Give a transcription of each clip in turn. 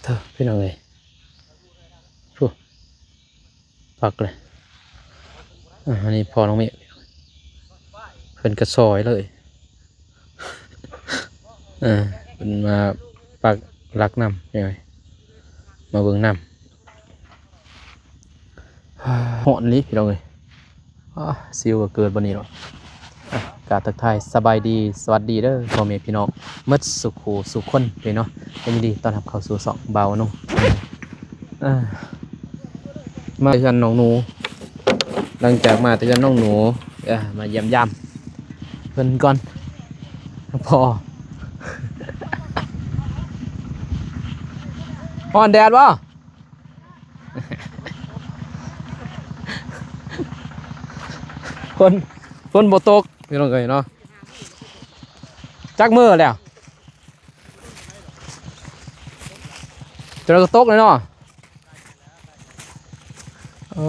ເທີ ພີ່ນ້ອງເອີຍ ພຸ້ນ ປັກເລີຍ. ອ່າ ອັນນີ້ພໍ່ນ້ອງເມກ ເພິ່ນກໍຊອຍເລີຍ. ເອີ ເພິ່ນມາປັກຫຼັກນຳ ພີ່ນ້ອງເອີຍ ມາເບິ່ງນຳ. ຮ້ອນອີ່ຫຼີພີ່ນ້ອງເອີຍ ອາ ຊິວກໍເກີດບ່ອນນີ້ເນາະ. ອ່ະ ກາບທັກທາຍສະບາຍດີ ສະຫວັດດີເດີພໍ່ແມ່ພີ່ນ້ອງໝົດສູ່ຄູ່ສູ່ຄົນເລີຍເນາະ. ຍິນດີຕ້ອນຮັບເຂົ້າສູ່ຊ່ອງບ່າວນົງ. ເອີ ມາເຮືອນນ້ອງໜູ ຫຼັງຈາກມາແຕ່ເຮືອນນ້ອງໜູ ເອີ ມາຢ້ຽມຢາມເພິ່ນກ່ອນ. ພໍ ຮ້ອນແດດບໍ່? ຝົນ ຝົນບໍ່ຕົກ ພີ່ນ້ອງເອີຍເນາະ. ຈັກມື້ແລ້ວ? ຈະໄດ້ຕົກແລ້ວເນາະ. ເອີ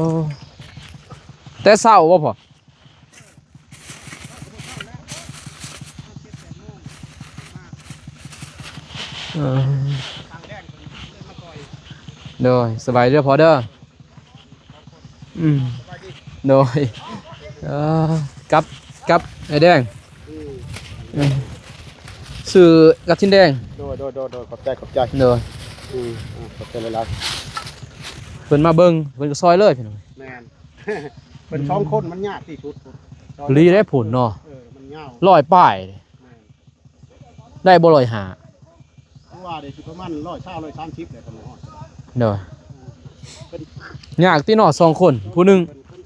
ແຕ່ເຊົ້າບໍ່ພໍ່? ເອີ ໂດຍ ສະບາຍດີພໍ່ເດີ. ອືມ ໂດຍ ເອີ ກັບ ກັບໄອ້ແດງ ອືມ ອືມ ຊື່ກະທິນແດງ. ໂດຍ ໂດຍ ໂດຍ ໂດຍ ຂອບໃຈ ຂອບໃຈ. ໂດຍ ອືມ ອ່າ ຂອບໃຈຫຼາຍໆ. ເພິ່ນມາເບິ່ງ ເພິ່ນກໍຊອຍເລີຍພີ່ນ້ອງ. ແມ່ນ ເພິ່ນສອງຄົນມັນຍາກທີ່ສຸດ ອີ່ຫຼີເດ້ພຸ້ນເນາະ. ເອີ ມັນຍາວ ຮ້ອຍປາຍ. ແມ່ນ ໄດ້ບໍ່ ຮ້ອຍຫ້າ? ເພາະວ່າໄດ້ຊິປະມານຮ້ອຍຊາວ ຮ້ອຍສາມສິບແຫຼະ ຄັນຮອດ. ໂດຍ ເອີ ເພິ່ນ ຍາກຕິເນາະ ສອງຄົນ ຜູ້ໜຶ່ງ ເພິ່ນ ເພິ່ນ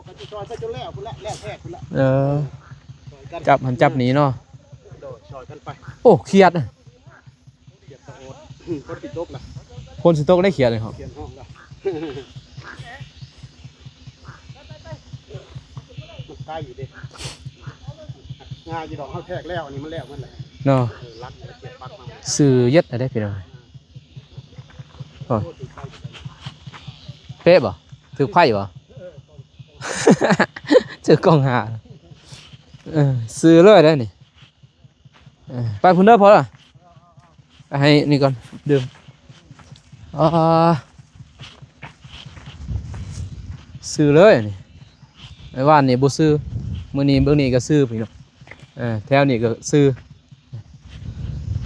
ເພິ່ນຊິຊ່ອຍໄປຈົນແລ້ວພຸ້ນແຫຼະ ແລ້ວແທກພຸ້ນແຫຼະ. ເອີ ຊ່ອຍກັນ ຈັບຫັ້ນຈັບນີ້ເນາະ. ໂດຍ ຊ່ອຍກັນໄປ. ໂອ້ ຂຽດ ຂຽດຕະໂອດ ຝົນຊິຕົກລະ ຝົນຊິຕົກໄດ້ຂຽດເລີຍເນາະ. ຂຽດຮ້ອງລະ ມັນໄກຢູ່ເດ້ ງ່າຍຢູ່ດອກ ເຮົາແທກແລ້ວ ອັນນີ້ມັນແລ້ວໝົດແຫຼະເນາະ. ເອີ ຫຼັກນີ້ລະ ເກັບປັກມາ ຊື່ເຢັດໄດ້ພີ່ນ້ອງ. ໂອ້ ເປະບໍ່? ຖືກໄພບໍ່? ເຈີກ້ອງຫາ ເອີ ຊື່ເລີຍໄດ໋ນີ້. ເອີ ໄປພຸ້ນເດີພໍ່ເດີ ໃຫ້ນີ້ກ່ອນ ດື່ມ. ອ່າ ຊື່ເລີຍນີ້ ໄອ້ວານນີ້ບໍ່ຊື່ ມື້ນີ້ເບິ່ງນີ້ກໍຊື່ພີ່ນ້ອງ. ເອີ ແຖວນີ້ກໍຊື່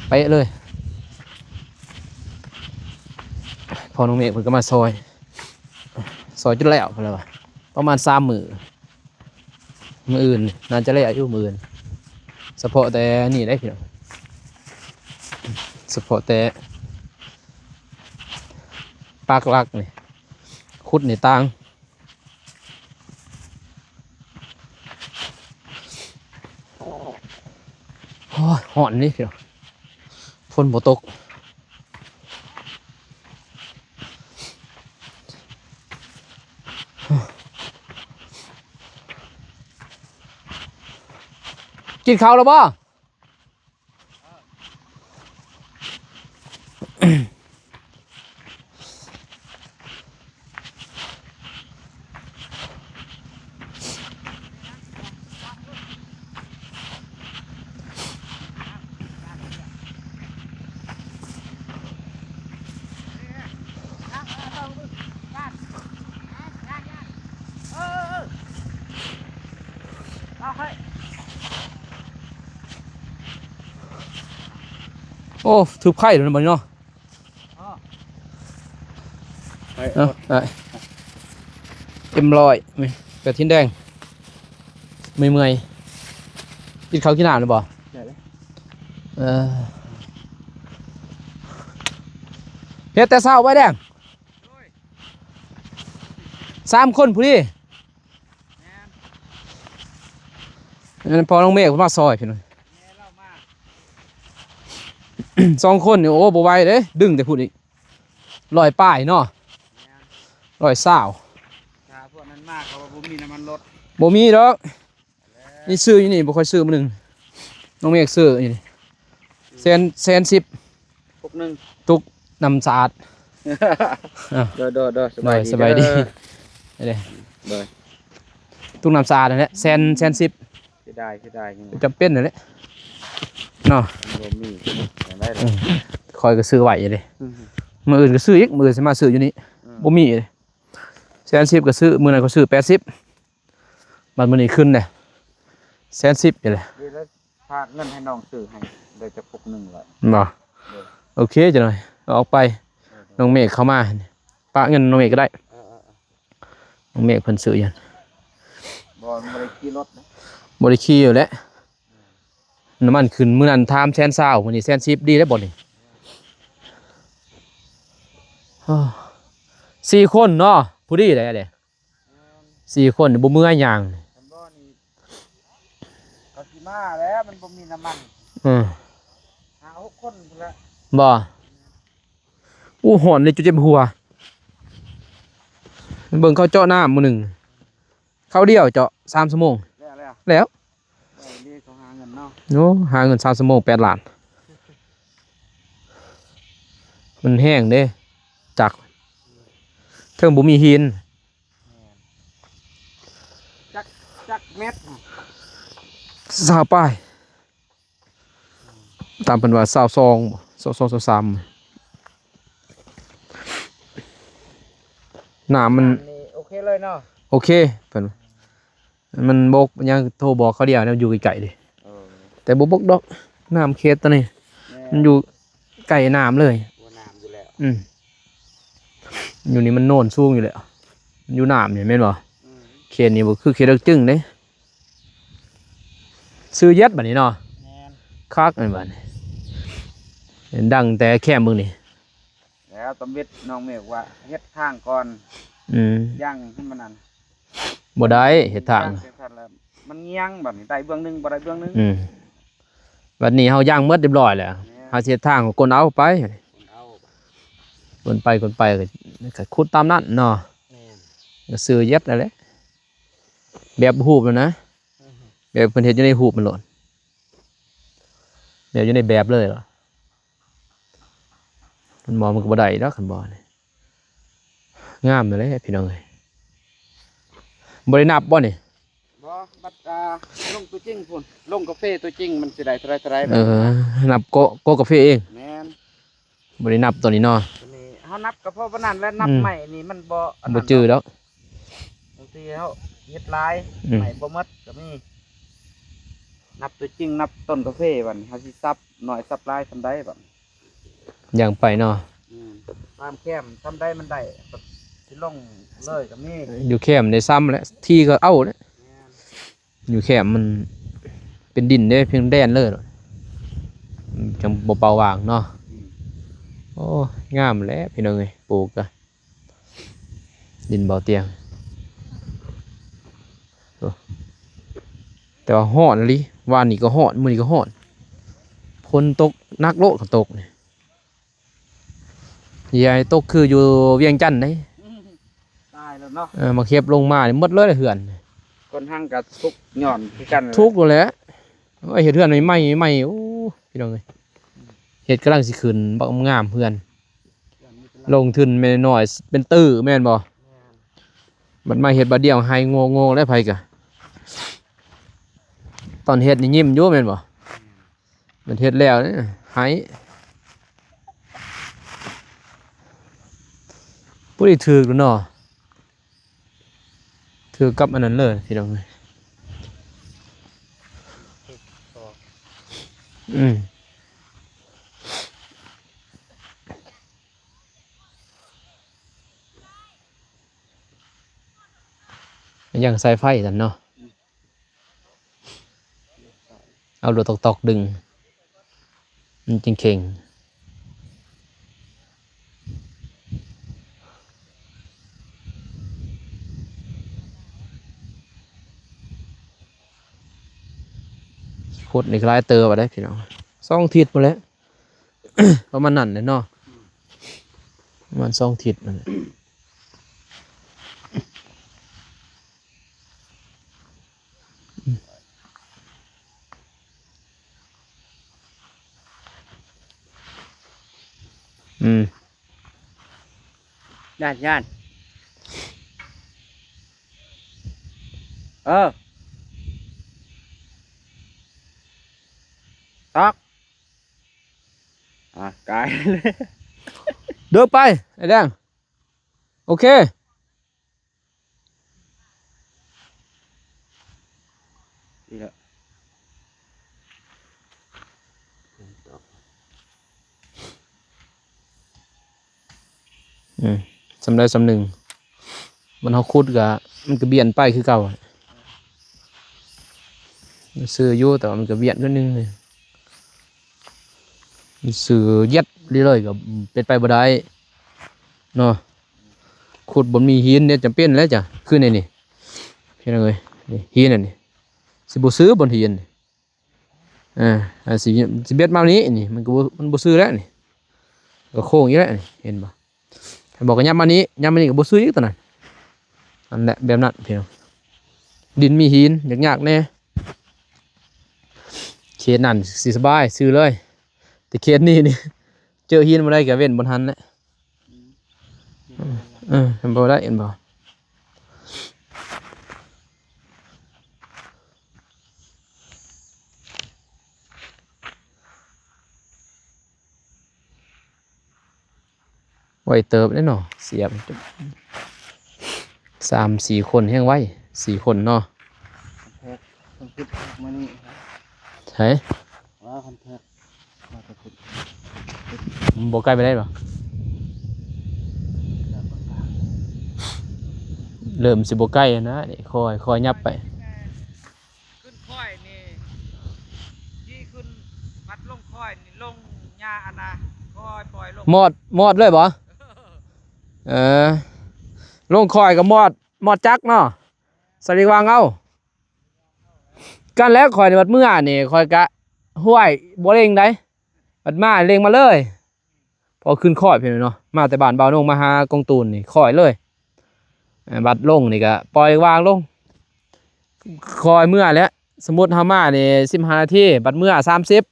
ເປະເລີຍ. ພໍ່ນ້ອງເມກເພິ່ນກໍມາຊ່ອຍ ຊ່ອຍຈົນແລ້ວເພິ່ນວ່າ ປະມານສາມມື້. ມື້ອື່ນໜ້າຈະແລ້ວຢູ່ ມື້ອື່ນ ສະເພາະແຕ່ນີ້ໄດ໋ພີ່ນ້ອງ ສະເພາະແຕ່ປາກຫຼັກນີ້ ຂຸດນີ້ຕ່າງ. ໂອ້ຍ ຮ້ອນນີ້ພີ່ນ້ອງ ຝົນບໍ່ຕົກ. ກິນເຂົ້າແລ້ວບໍ່? ໂອ້ ຖືກໄພແລ້ວບັດນີ້ເນາະ. ເອົາ ເອັມຮ້ອຍ ກະທິນແດງ ເມື່ອຍໆ ກິນເຂົ້າກິນນ້ຳແລ້ວບໍ່? ໄດ້ແລ້ວ ເອີ ເຮັດແຕ່ເຊົ້າໄວ້ແດງ ສາມຄົນພໍດີ. ແມ່ນ ອັນນັ້ນພໍ່ນ້ອງເມກເພິ່ນມາຊ່ອຍພີ່ນ້ອງ ແມ່ນລາວມາ ສອງຄົນນີ້ ໂອ້ ບໍ່ໄຫວເດ້ ດຶງແຕ່ພຸ້ນອີກ ຮ້ອຍປາຍເນາະ. ແມ່ນ ຮ້ອຍຊາວ ຖ້າພວກນັ້ນມາ ເຂົາວ່າບໍ່ມີນ້ຳມັນລົດ ບໍ່ມີດອກ. ນີ້ຊື້ຢູ່ນີ້ ບໍ່ຄ່ອຍຊື້ມື້ໜຶ່ງ ນ້ອງເມກຊື້ຢູ່ນີ້ ແສນ ແສນສິບ ປຸກໜຶ່ງ ຕຸກນ້ຳສະອາດ. ເອີ ໂດຍ ໂດຍ ໂດຍ ສະບາຍດີ ໂດຍ ສະບາຍດີເດີ ເອີ ໂດຍ ຕຸກນ້ຳສະອາດນັ້ນແຫຼະ ແສນ ແສນສິບ. ເສຍດາຍ ເສຍດາຍ ຈຳເປັນນັ້ນແຫຼະເນາະ ບໍ່ມີຈັ່ງໃດ. ເອີ ຂ້ອຍກໍຊື້ໄວ້ຢູ່ເດ້ ອືມ ມື້ອື່ນກໍຊື້ອີກ ມື້ອື່ນຊິມາຊື້ຢູ່ນີ້ ອືມ ບໍ່ມີເດ້ ແສນສິບກໍຊື້ ມື້ນັ້ນກໍຊື້ແປດສິບ ບັດມື້ນີ້ຂຶ້ນເດ້ ແສນສິບນີ້ແຫຼະ ເດ ແລ້ວຝາກເງິນໃຫ້ນ້ອງຊື້ໃຫ້ ໄດ້ຈັກປຸກໜຶ່ງລະ ບໍ່ ເອີ ໂອເຄ ຈັກໜ່ອຍອອກໄປ ເອີ ນ້ອງເມກເຂົ້າມາ ປະເງິນນ້ອງເມກກໍໄດ້ ເອີໆໆ ນ້ອງເມກເພິ່ນຊື້ຢູ່ ບໍ່ ບໍ່ໄດ້ຂີ່ລົດນະ ບໍ່ໄດ້ຂີ່ຢູ່ແຫຼະ ນ້ຳມັນຂຶ້ນ ມື້ນັ້ນຖາມແສນຊາວ ມື້ນີ້ແສນສິບ ດີແລ້ວບໍ່ນີ້ ເອີ ສີ່ຄົນເນາະ ພໍດີແຫຼະເດ້ ແມ່ນ ສີ່ຄົນນີ້ບໍ່ເມື່ອຍຍ່າງ ຄັນບໍ່ນີ້ກໍຊິມາແລ້ວ ມັນບໍ່ມີນ້ຳມັນ ເອີ ຫ້າຫົກຄົນພຸ້ນແຫຼະ ບໍ່ ໂອ້ ຮ້ອນເລີຍ ຈົນເຈັບຫົວ ເບິ່ງເຂົາເຈາະນ້ຳມື້ໜຶ່ງ ຄາວດຽວເຈາະສາມຊົ່ວໂມງ ແລ້ວ ແລ້ວ ແລ້ວ ໂອ້ ຫາເງິນເນາະ ໂອ້ ຫາເງິນສາມຊົ່ວໂມງ ແປດລ້ານ ມັນແຮງເດ້ ຈັກ ເທິງບໍ່ມີຫີນ ແມ່ນ ຈັກ ຈັກແມັດ ຊາວປາຍ ຕາມເພິ່ນວ່າຊາວສອງ ຊາວສອງ ຊາວສາມ ນ້ຳມັນ ນ້ຳນີ້ໂອເຄເລີຍເນາະ ໂອເຄ ເພິ່ນ ມັນບົກ ຍັງໂທບອກເຂົາດຽວ ແນວຢູ່ໃກ້ໆເດ້ ເອີ ແຕ່ບໍ່ບົກດອກ ນ້ຳເຂດຕົວນີ້ ແມ່ນ ມັນຢູ່ໃກ້ນ້ຳເລີຍ ຫົວນ້ຳຢູ່ແລ້ວ ອືມ ຢູ່ນີ້ມັນໂນນສູງຢູ່ແລ້ວ ມັນຢູ່ນ້ຳນີ້ແມ່ນບໍ່ ອືມ ເຂດນີ້ບໍ່ຄືເຂດເລິກຈຶ່ງເດ້ ຊື້ເຢັດບັດນີ້ເນາະ ແມ່ນ ຄັກແມ່ນບັດນີ້ ດັງແຕ່ແຄມເບິ່ງນີ້ ແລ້ວຕຳເວັດນ້ອງເມກວ່າເຮັດທາງກ່ອນ ອືມ ຢ່າງໃຫ້ມັນນັ້ນ ບໍ່ໄດ້ເຮັດທາງ ມັນງຽງບັດນີ້ ໄດ້ເບື້ອງໜຶ່ງ ບໍ່ໄດ້ເບື້ອງໜຶ່ງ ອືມ ບັດນີ້ເຮົາຢ່າງໝົດຮຽບຮ້ອຍແລ້ວ ແມ່ນ ເຮົາຊິເຮັດທາງ ກົນເອົາໄປ ກົນເອົາ ກົນໄປ ກົນໄປ ກໍຂຸດຕາມນັ້ນເນາະ ແມ່ນ ກໍຊື້ເຢັດນັ້ນແຫຼະ ແບບຮູບນັ້ນນະ ອືຮຶ ແບບເພິ່ນເຮັດຢູ່ໃນຮູບມັນໂລດ ແບບຢູ່ໃນແບບເລີຍ ຄັນບໍ່ມັນກໍບໍ່ໄດ້ດອກ ຄັນບໍ່ນີ້ ງາມນັ້ນແຫຼະພີ່ນ້ອງເອີຍ ບໍ່ໄດ້ນັບບໍ່ນີ້ ບໍ່ ບັດ ອ່າ ລົງຕົວຈິງພຸ້ນ ລົງກາເຟຕົວຈິງມັນຊິໄດ້ເທົ່າໃດເທົ່າໃດ ເອີ ນັບເກາະ ເກາະກາເຟເອງ ແມ່ນ ບໍ່ໄດ້ນັບຕົວນີ້ເນາະ ຕົວນີ້ເຮົານັບກໍພໍປານນັ້ນແຫຼະ ອືມ ນັບໄມ້ນີ້ມັນບໍ່ ອັນນັ້ນ ບໍ່ຈື່ດອກ ບາງທີເຮົາເຮັດຫຼາຍ ອືມ ໄມ້ບໍ່ໝົດກໍມີ ນັບຕົວຈິງ ນັບຕົ້ນກາເຟ ບັດນີ້ເຮົາຊິສັບໜ້ອຍສັບຫຼາຍສ່ຳໃດບັດນີ້ ຢ່າງໄປເນາະ ອືມ ຕາມແຄມສ່ຳໃດມັນໄດ້ ກໍຊິລົງເລີຍກໍມີ ຢູ່ແຄມໄດ້ສ່ຳແຫຼະ ທີ່ກໍເອົາແຫຼະ ແມ່ນ ຢູ່ແຄມມັນເປັນດິນເດ້ ເພງແດນເລີຍ ອືມ ຈັ່ງບໍ່ເປົ່າຫວ່າງເນາະ ອືມ ໂອ້ ງາມແຫຼະພີ່ນ້ອງເອີຍ ປູກກະ ດິນເບົາຕຽງ ໂອ້ ແຕ່ວ່າຮ້ອນອີ່ຫຼີ ວານນີ້ກໍຮ້ອນ ມື້ນີ້ກໍຮ້ອນ ຝົນຕົກໜັກໂລດ ຄັນຕົກນີ້ ຢ່າໃຫ້ຕົກຄືຢູ່ວຽງຈັນເດ້ ຕາຍແລ້ວເນາະ ເອີ ມາເກັບລົງມານີ້ໝົດເລີຍເຮືອນ ຄົນຮັ່ງກໍທຸກຍ້ອນຄືກັນ ທຸກໂລດແຫຼະ ໂອ້ຍ ເຮັດເຮືອນໃໝ່ໆ ໃໝ່ ໂອ້ ພີ່ນ້ອງເອີຍ ເຮັດກຳລັງຊິຂຶ້ນ ບັກງາມເຮືອນ ລົງທຶນແມ່ນນ້ອຍ ເປັນຕື້ແມ່ນບໍ່ ແມ່ນ ບັດມາເຮັດບາດດຽວໄຫ້ໂງ່ໆ ແລ້ວໃຜກະ ຕອນເຮັດນີ້ຍິ້ມຢູ່ແມ່ນບໍ່ ມັນເຮັດແລ້ວນີ້ໄຫ້ ບໍ່ໄດ້ຖືກແລ້ວເນາະ ຖືກກັບອັນນັ້ນເລີຍພີ່ນ້ອງເອີຍ ອືມ ຍັງສາຍໄຟຊັ້ນເນາະ ເອົາໂລດຕອກໆ ດຶງ ມັນຈຶ່ງເຄັ່ງ ຂຸດນີ້ກໍຫຼາຍເຕີບແລ້ວເດ້ພີ່ນ້ອງ ສອງທິດພຸ້ນແຫຼະ ປະມານນັ້ນແຫຼະເນາະ ປະມານສອງທິດນັ້ນແຫຼະ. ອືມ ຢ້ານ ຢ້ານ ເອີ ຕອກ ອ່າ ກາຍ ເດີນໄປ ໄອ້ແດງ. ໂອເຄ ນີ້ແຫຼະ ອືມ ສ່ຳໃດສ່ຳໜຶ່ງ ມັນເຮົາຂຸດກະ ມັນກະບຽນໄປຄືເກົ່າ. ຊື່ຢູ່ ແຕ່ວ່າມັນກະບຽນໜ້ອຍໜຶ່ງ ຊື່ຍັດເລີຍກະເປັນໄປບໍ່ໄດ້ເນາະ. ຂຸດບ່ອນມີຫີນເດ້ ຈຳເປັນແລ້ວຈ້ະ ຄືໃນນີ້ ພີ່ນ້ອງເອີຍ ນີ້ຫີນອັນນີ້ ຊິບໍ່ຊື່ບ່ອນຫີນ ເອີ ຊິ ຊິເບັດມານີ້ ນີ້ ມັນກະບໍ່ ມັນບໍ່ຊື່ແລ້ວນີ້ ກະໂຄ້ງອີກແລ້ວນີ້ ເຫັນບໍ່? ໃຫ້ບອກກະຫຍັບມານີ້ ຫຍັບມານີ້ກະບໍ່ຊື່ອີກຕອນນັ້ນ. ນັ້ນແຫຼະ ແບບນັ້ນພີ່ນ້ອງ ດິນມີຫີນ ຍາກໆແດ່. ເຂດນັ້ນຊິສະບາຍ ຊື່ເລີຍ ແຕ່ເຂດນີ້ນີ້ ເຈີຫີນບໍ່ໄດ້ກະເວັ້ນບ່ອນຫັ້ນແຫຼະ. ເອີ ເຫັນບໍ່ ໄດ້ເຫັນບໍ່? ໄວເຕີບເດ້ເນາະ ສຽບ ສາມສີ່ຄົນແຮງໄວ ສີ່ຄົນເນາະ. ແພັກ ເພິ່ນຄິດແພັກມື້ນີ້ ໃສ? ວ່າຄັນແພັກ ວ່າຈະຄິດ ມັນບໍ່ໃກ້ປານໃດບໍ? ເລີ່ມຊິບໍ່ໃກ້ແລ້ວນະ ນີ້ ຄ່ອຍໆຫຍັບໄປ. ຂຶ້ນຄ້ອຍນີ້ ຂີ່ຂຶ້ນ ພັດລົງຄ້ອຍນີ້ ລົງຫຍ້າອັນນະ ຄ່ອຍປ່ອຍລົງ ມອດ ມອດເລີຍບໍ? ເອີ ລົງຄ້ອຍກະມອດ ມອດຈັກເນາະ ສະລິງວາງເອົາ. ກັນແລ້ວຂ້ອຍນີ້ບັດເມືອນີ້ ຂ້ອຍກະ ຫ້ວຍ ບໍ່ເລັ່ງໃດ໋ ບັດມາເລັ່ງມາເລີຍ. ພໍຂຶ້ນຄ້ອຍພຸ້ນເນາະ ມາແຕ່ບ້ານບ່າວນົງມາຫາກົງຕູນນີ້ ຄ້ອຍເລີຍ. ເອີ ບັດລົງນີ້ກະປ່ອຍວາງລົງ ຄ່ອຍເມືອແຫຼະ. ສົມມຸດເຮົາມານີ້ສິບຫ້ານາທີ ບັດເມືອສາມສິບ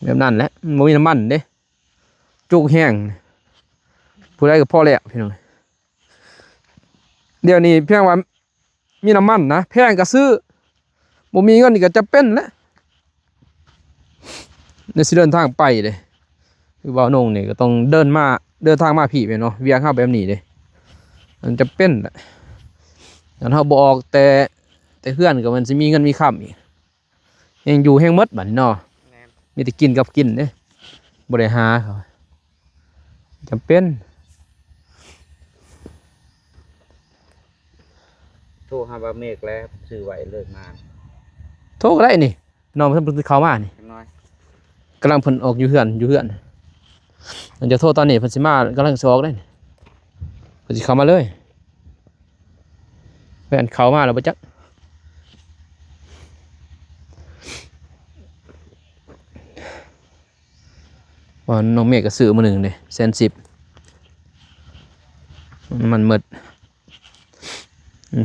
ແບບນັ້ນແຫຼະ ມັນບໍ່ມີນ້ຳມັນເດ້ ຈຸກແຮງ ຜູ້ໃດກະພໍແລ້ວພີ່ນ້ອງ. ດຽວນີ້ພຽງວ່າ ມີນ້ຳມັນນະ ແພງກະຊື້ ບໍ່ມີເງິນນີ້ກະຈຳເປັນແຫຼະ ແນວຊິເດີນທາງໄປເດ້. ຄືບ່າວນົງນີ້ກະຕ້ອງເດີນມາ ເດີນທາງມາພີ້ແມ່ນບໍ່ ວຽກເຮົາແບບນີ້ເດ້ ມັນຈຳເປັນແຫຼະ. ຄັນເຮົາບໍ່ອອກແຕ່ ແຕ່ເຮືອນກະແມ່ນຊິມີເງິນມີຄຳອີກ ແຮງຢູ່ແຮງໝົດບາດນີ້ເນາະ. ແມ່ນ ມີແຕ່ກິນກັບກິນເດ້ ບໍ່ໄດ້ຫາເຂົາ ຈຳເປັນ. ໂທຫາບ່າວເມກແລ້ວ ຊື້ໄວ້ເລີຍມາ ໂທກະໄດ້ນີ້ ນ້ອງເພິ່ນເຂົ້າມານີ້ ຈັກໜ້ອຍ ກຳລັງເພິ່ນອອກຢູ່ເຮືອນ ຢູ່ເຮືອນ ມັນຈະໂທຕອນນີ້ ເພິ່ນຊິມາ ກຳລັງຊິອອກເດ້ ເພິ່ນຊິເຂົ້າມາເລີຍ. ແມ່ນເຂົ້າມາແລ້ວບໍ່ຈັກ ວ່ານ້ອງເມກກະຊື້ມື້ໜຶ່ງເດ້ ແສນສິບ ມັນໝົດ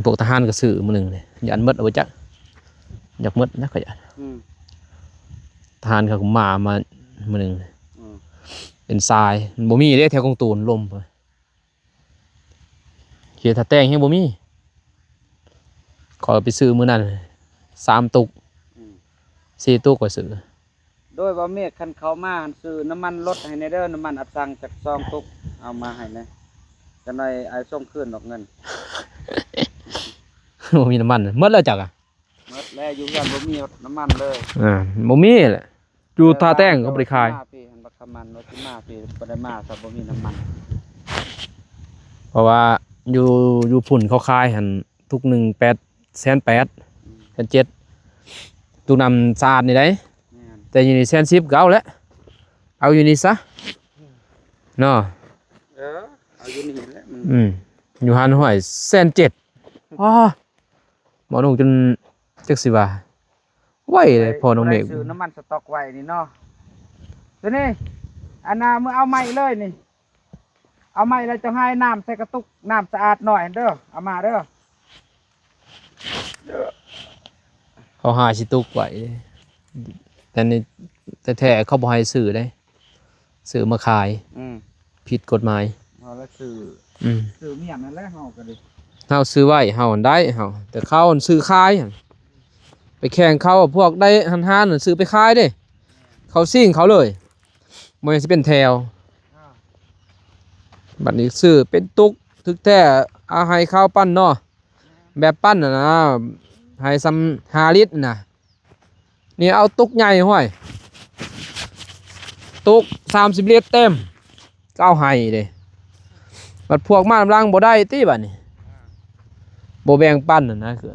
ພວກທະຫານກະຊື້ມື້ໜຶ່ງເດ້ ຢ້ານໝົດແລ້ວບໍ່ຈັກ ຢາກໝົດນະ ຂ້ອຍຢ້ານ ອືມ ທະຫານເຂົາກະມາ ມາມື້ໜຶ່ງ ອືມ ເປັນຊາຍ ມັນບໍ່ມີເດ້ແຖວກົງຕູນ ລົມ ເຂດທ່າແຕງແຮງບໍ່ມີ ຂ້ອຍໄປຊື້ມື້ນັ້ນສາມຕຸກ ອືມ ສີ່ຕຸກຂ້ອຍຊື້. ໂດຍ ບ່າວເມກ ຄັນເຂົ້າມາຫັ້ນ ຊື້ນ້ຳມັນລົດໃຫ້ແດ່ເດີ ນ້ຳມັນອັດສັງຈັກສອງຕຸກ ເອົາມາໃຫ້ແດ່ ຈັກໜ້ອຍອ້າຍສົ່ງຄືນດອກເງິນ. ບໍ່ມີນ້ຳມັນ ໝົດແລ້ວຈັກອະ ໝົດແລ້ວ ຢູ່ເຮືອນບໍ່ມີນ້ຳມັນເລີຍ ອ່າ ບໍ່ມີແຫຼະ. ຢູ່ທ່າແຕງເຂົາບໍ່ໄດ້ຂາຍ ມາພີ້ຫັ້ນ ບັກຄຳມັນວ່າຊິມາພີ້ ບໍ່ໄດ້ມາ ຖ້າບໍ່ມີນ້ຳມັນ ເພາະວ່າຢູ່ ຢູ່ພຸ້ນເຂົາຂາຍຫັ້ນ ຕຸກໜຶ່ງແປດ ແສນແປດ ອືມ ແສນເຈັດ ຕຸກນ້ຳສະອາດນີ້ໄດ໋ ແມ່ນ ແຕ່ຢູ່ນີ້ແສນສິບກະເອົາແຫຼະ ເອົາຢູ່ນີ້ຊະ ເນາະ ເອີ ເອົາຢູ່ນີ້ແຫຼະ ອືມ ຢູ່ຫັ້ນຫ້ວຍແສນເຈັດ ອ້າ ໝໍນຸ່ງຈົນຈັກຊິວ່າ ໄວເລີຍ ໄດ້ ພໍ່ນ້ອງເມກ ໄດ້ຊື້ນ້ຳມັນສະຕັອກໄວ້ນີ້ເນາະ ໂຕນີ້ ອັນນ່າ ມື້ເອົາໃໝ່ເລີຍນີ້ ເອົາໃໝ່ແລ້ວເຈົ້າໃຫ້ນ້ຳໃສ່ກະຕຸກ ນ້ຳສະອາດໜ້ອຍເດີ ເອົາມາເດີ ເຂົາຫາຊິຕຸກໄວ້ ແຕ່ນີ້ແທ້ໆ ເຂົາບໍ່ໃຫ້ຊື້ເດ້. ຊື້ມາຂາຍ ອືມ ຜິດກົດໝາຍ ເຮົາລະຊື້ ອືມ ຊື້ມ້ຽນນັ້ນແຫຼະ ເຮົາກະດີ ເຮົາຊື້ໄວ້ ເຮົາໄດ້ ເຮົາ ແຕ່ເຂົາຊື້ຂາຍ ໄປແຂ່ງເຂົາ ພວກໄດ້ຫັ້ນ ຮ້ານນັ້ນຊື້ໄປຂາຍເດ້ ເຂົາຊິງເຂົາເລີຍ ບໍ່ແມ່ນຊິເປັນແຖວ. ອ່າ ບັດນີ້ຊື້ເປັນຕຸກ ຖືກແທ້ ເອົາໃຫ້ເຂົາປັ່ນເນາະ ແບບປັ່ນຫັ້ນນະ ໃຫ້ສ່ຳຫ້າລິດນະ. ນີ້ເອົາຕຸກໃຫຍ່ຫ້ວຍ ຕຸກສາມສິບລິດເຕັມ ກໍເອົາໃຫ້ເດ້. ບັດພວກມານຳຫຼັງບໍ່ໄດ້ຕິບັດນີ້ ບໍ່ແບ່ງປັນຫັ້ນນະ ຄື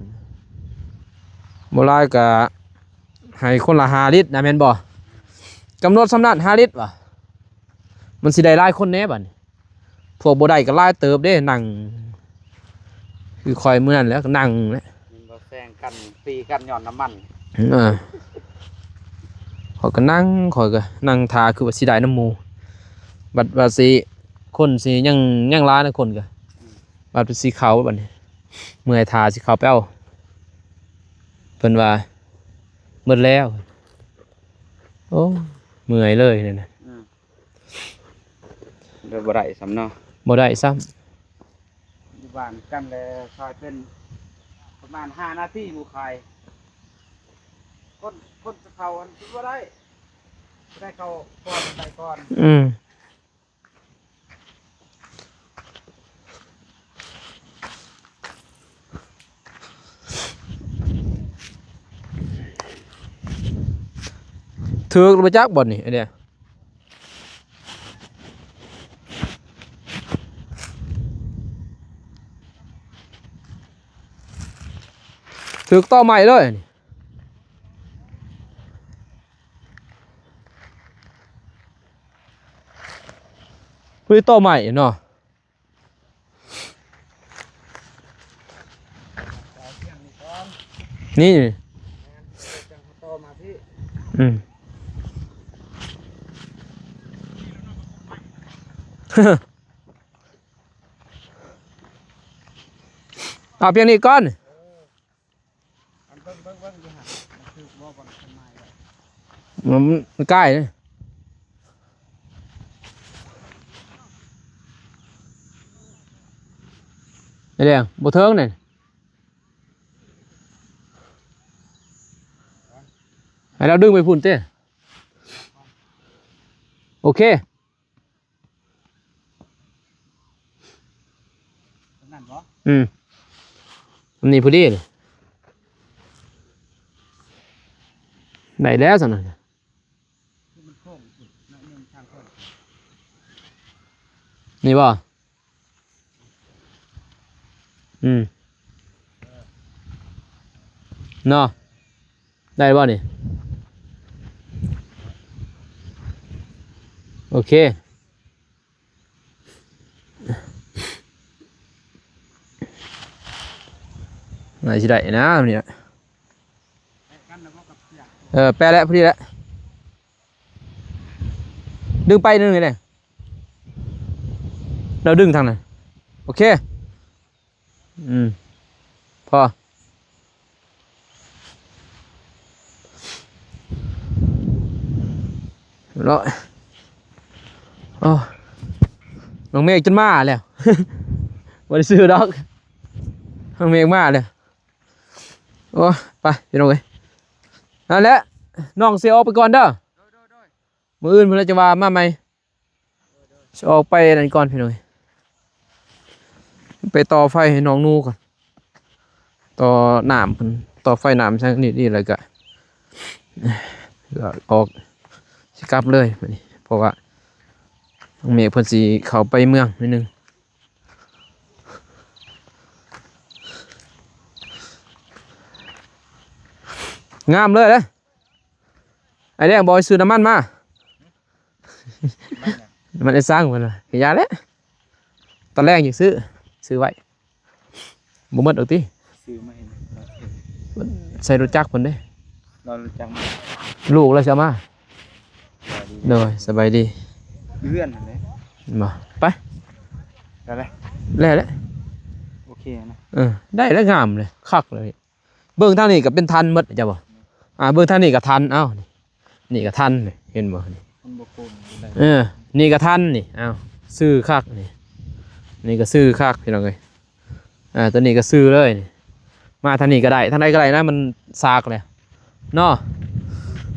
ບໍ່ຫຼາຍກໍໃຫ້ຄົນລະຫ້າລິດນະ ແມ່ນບໍ່? ກຳນົດສ່ຳນັ້ນ ຫ້າລິດຫວາ ມັນຊິໄດ້ຫຼາຍຄົນແດ່ບັດນີ້. ພວກບໍ່ໄດ້ກໍຫຼາຍເຕີບເດ້ ນັ່ງ ຄືຂ້ອຍມື້ນັ້ນແຫຼະ ກໍນັ່ງແຫຼະ ແມ່ນບໍ່? ແຊງກັນ ຕີກັນຍ້ອນນ້ຳມັນ. ເອີ ຂ້ອຍກໍນັ່ງ ຂ້ອຍກໍນັ່ງຖ້າ ຄືວ່າຊິໄດ້ນຳໝູ່ ບັດວ່າຊິ ຄົນຊິຍັງ ຍັງຫຼາຍນະ ຄົນກໍ ອືມ ບັດຊິເຂົ້າບັດນີ້ ເມື່ອຍຖ້າຊິເຂົ້າໄປເອົາ ເພິ່ນວ່າໝົດແລ້ວ. ໂອ້ ເມື່ອຍເລີຍນັ້ນນະ. ອືມ ເລີຍບໍ່ໄດ້ຊ້ຳເນາະ ບໍ່ໄດ້ຊ້ຳ. ຢູ່ບ້ານກັນແລ້ວ ຂາຍເປັນປະມານຫ້ານາທີໝູ່ຂາຍ ຄົນ ຄົນຈະເຂົ້າອັນບໍ່ໄດ້ ໄດ້ເຂົ້າກ່ອນ ໄດ້ກ່ອນ. ອືມ ຖືກບໍ່ຈັກບ່ອນນີ້ ອັນເນີ້ຍ ຖືກຕໍໄມ້ເລີຍ. ເຮີ້ຍ ຕໍໄມ້ເນາະ ນີ້ ອືມ ເອົາພຽງນີ້ກ່ອນ. ອັນເບິ່ງ ເບິ່ງ ເບິ່ງຢູ່ຫັ້ນ ມັນຖືກບໍ່ ບ່ອນເພິ່ນໝາຍໄວ້? ມັນ ມັນໃກ້ເດ້ ໄອ້ແດງ ບໍ່ເຖິງນີ້ ໃຫ້ລາວດຶງໄປພຸ້ນເຕະ. ໂອເຄ. ນັ້ນບໍ່? ອືມ ອັນນີ້ພໍດີ ໄດ້ແລ້ວຊັ້ນນະ ຄືມັນໂຄ້ງຂຶ້ນໜ້ອຍໜຶ່ງທາງໂຄ້ງ ນີ້ບໍ່? ອືມ ເນາະ. ໄດ້ບໍ່ນີ້? ໂອເຄ ໜ້າຊິໄດ້ນະນີ້. ເອີ ແປະແລ້ວ ພໍດີແລ້ວ ດຶງໄປໜຶ່ງນີ້ແຫຼະ ແລ້ວດຶງທາງນັ້ນ. ໂອເຄ. ອືມ ພໍເນາະ. ໂອ້ ນ້ອງເມກຈົນມາແລ້ວ ບໍ່ໄດ້ຊື້ດອກ ນ້ອງເມກມາແລ້ວ. ໂອ້ ໄປພີ່ນ້ອງເອີຍ ນັ້ນແຫຼະ ນ້ອງຊິອອກໄປກ່ອນເດີ ມື້ອື່ນເພິ່ນຈະວ່າມາໃໝ່. ຊິອອກໄປນັ້ນກ່ອນພີ່ນ້ອງ ໄປຕໍ່ໄຟໃຫ້ນ້ອງໜູກ່ອນ ຕໍ່ນ້ຳເພິ່ນ ຕໍ່ໄຟນ້ຳຊັ້ນນີ້ ນີ້ແລ້ວກະ ກະອອກ ຊິກັບເລີຍບັດນີ້ ເພາະວ່ານ້ອງເມກເພິ່ນຊິເຂົ້າໄປເມືອງໜ້ອຍໜຶ່ງ. ງາມເລີຍເດ້ ໄອ້ແດງບອກໃຫ້ຊື້ນ້ຳມັນມາ. ມັນໄດ້ສ້າງເພິ່ນວ່າ ກະຢ່າແຫຼະ ຕອນແລງຈັ່ງຊື້ ຊື້ໄວ້ ບໍ່ໝົດດອກຕິ ຊື້ມາໃຫ້ ໃສ່ລົດຈັກເພິ່ນເດ້ ລາວຮູ້ຈັກມາ ລູກລາວຊິເອົາມາ. ສະບາຍດີ ໂດຍ ສະບາຍດີ ຢູ່ເຮືອນຫັ້ນແຫຼະ ບໍ່ ໄປ ໄດ້ແລ້ວ ແລ້ວແຫຼະ ໂອເຄນະ ເອີ ໄດ້ແລ້ວ ງາມເລີຍ ຄັກເລີຍ. ເບິ່ງທາງນີ້ກໍເປັນທັນໝົດ ເຈົ້າບໍ່? ອ່າ ເບິ່ງທາງນີ້ກໍທັນ ເອົ້າ ນີ້ກໍທັນ ນີ້ເຫັນບໍ່? ນີ້ ມັນບໍ່ໂກງ ເອີ ນີ້ກໍທັນ ນີ້ ເອົ້າ ຊື່ຄັກ ນີ້ ນີ້ກໍຊື່ຄັກ ພີ່ນ້ອງເອີຍ. ອ່າ ຕົວນີ້ກໍຊື່ເລີຍ ນີ້ ມາທາງນີ້ກໍໄດ້ ທາງໃດກໍໄດ້ນະ ມັນສາກແລ້ວເນາະ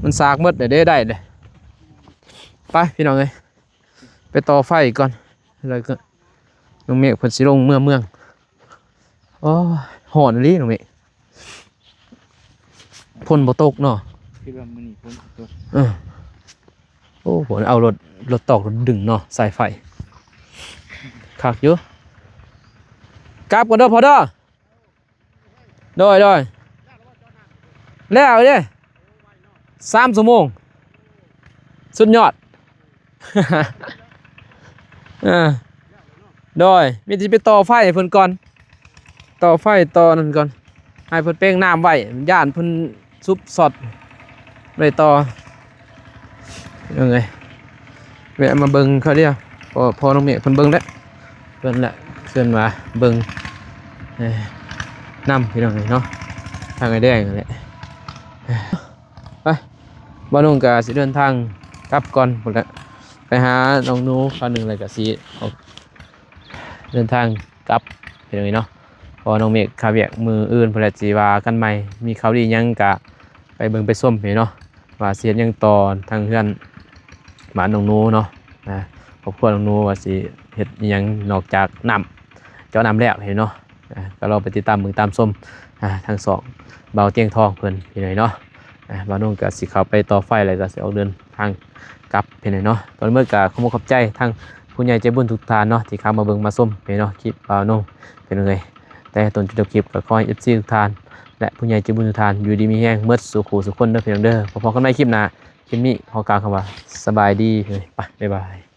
ມັນສາກໝົດເດ້ ໄດ້ເດ້. ໄປພີ່ນ້ອງເອີຍ ໄປຕໍ່ໄຟກ່ອນ ແລ້ວກໍນ້ອງເມກເພິ່ນຊິລົງເມືອເມືອງ. ໂອ້ຍ ຮ້ອນອີ່ຫຼີນ້ອງເມກ ຝົນບໍ່ຕົກເນາະ ຄິດວ່າມື້ນີ້ຝົນຊິຕົກ ເອີ ໂອ້ ຝົນເອົາລົດ ລົດຕອກລົດດຶງເນາະ ສາຍໄຟ ຄັກຢູ່ ກັບກ່ອນເດີພໍ່ເດີ. ໂດຍ ໂດຍ ແລ້ວເດ້ ສາມຊົ່ວໂມງ ສຸດຍອດ ເອີ ໂດຍ ມີແຕ່ຊິໄປຕໍ່ໄຟໃຫ້ເພິ່ນກ່ອນ ຕໍ່ໄຟຕໍ່ນັ້ນກ່ອນ ໃຫ້ເພິ່ນເປ່ງນ້ຳໄວ້ ຢ້ານເພິ່ນສຸບຊັອດ ໄປຕໍ່ ເອີ ແວະມາເບິ່ງຄາວດຽວ ພໍ ພໍນ້ອງເມກເພິ່ນເບິ່ງແລ້ວ ເພິ່ນແຫຼະເຊີນວ່າເບິ່ງ ເອີ ນຳພີ່ນ້ອງເອີຍເນາະ ທາງອ້າຍແດງນັ້ນແຫຼະ ເອີ ໄປ ບ່າວນົງກໍຊິເດີນທາງກັບກ່ອນພຸ້ນແຫຼະ ໄປຫານ້ອງໜູຄາວໜຶ່ງ ແລ້ວກໍຊິອອກເດີນທາງກັບພີ່ນ້ອງເອີຍເນາະ ເພາະວ່ານ້ອງເມກຄາວຽກ ມື້ອື່ນພຸ້ນແຫຼະຊິວ່າກັນໃໝ່ ມີຂ່າວດີຫຍັງກໍໄປເບິ່ງໄປຊົມເນາະ ວ່າຊິເຮັດຫຍັງຕໍ່ທາງເຮືອນບ້ານນ້ອງໜູເນາະ ນະ ຄອບຄົວນ້ອງໜູວ່າຊິເຮັດອີ່ຫຍັງນອກຈາກນ້ຳ ເຈາະນ້ຳແລ້ວເນາະ ນະ ກໍລອງໄປຕິດຕາມເບິ່ງຕາມຊົມ ນະ ທາງຊ່ອງບ່າວຕຽງທອງເພິ່ນພີ່ນ້ອງເນາະ ນະ ບ່າວນົງກໍຊິເຂົ້າໄປຕໍ່ໄຟ ແລ້ວກໍຊິອອກເດີນທາງກັບພີ່ນ້ອງເນາະ ກ່ອນອື່ນກໍຂອບອົກຂອບໃຈທາງຜູ້ໃຫຍ່ໃຈບຸນທຸກທ່ານເນາະ ທີ່ເຂົ້າມາເບິ່ງມາຊົມພີ່ນ້ອງເນາະ ຄລິບບ່າວນົງພີ່ນ້ອງເອີຍ ແຕ່ຕົ້ນຈົນຈົບຄລິບ ກໍຂໍໃຫ້ເອັຟຊີທຸກທ່ານ ແລະ ຜູ້ໃຫຍ່ໃຈບຸນທຸກທ່ານ ຢູ່ດີມີແຮງໝົດສູ່ຄູ່ສູ່ຄົນເດີພີ່ນ້ອງເດີ ພໍ້ກັນໃໝ່ຄລິບໜ້າ ຄລິບນີ້ຂໍກ່າວຄຳວ່າ ສະບາຍດີ ໄປ ບາຍບາຍ.